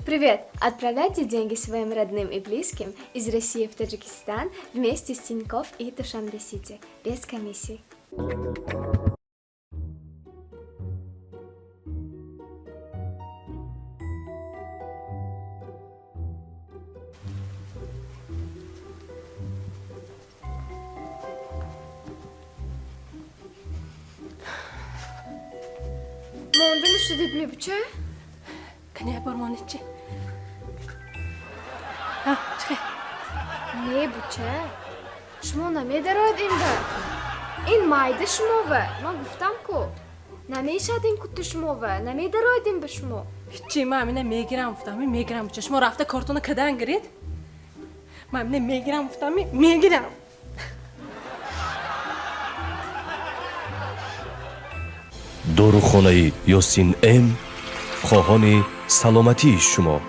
Привет! Отправляйте деньги своим родным и близким из России в Таджикистан вместе с Тинькофф и Душанбе Сити без комиссий. Монда нишудид, мебуча? Кани, як бор монед чи? А, чӣ? Не, буча, шумо намедароед. Ин ба ин майда шумова ман гуфтам ку, намешад ин кутти шумова, намедароед ин ба шумо. Ҳиччи, ман амина мегирам гуфтам, мегирам, буча. Шумо рафта кортона кадан гиред. Ман амина мегирам гуфтам, мегирам. Дорухонаи Ёсин М хоҳони саломатии шумо.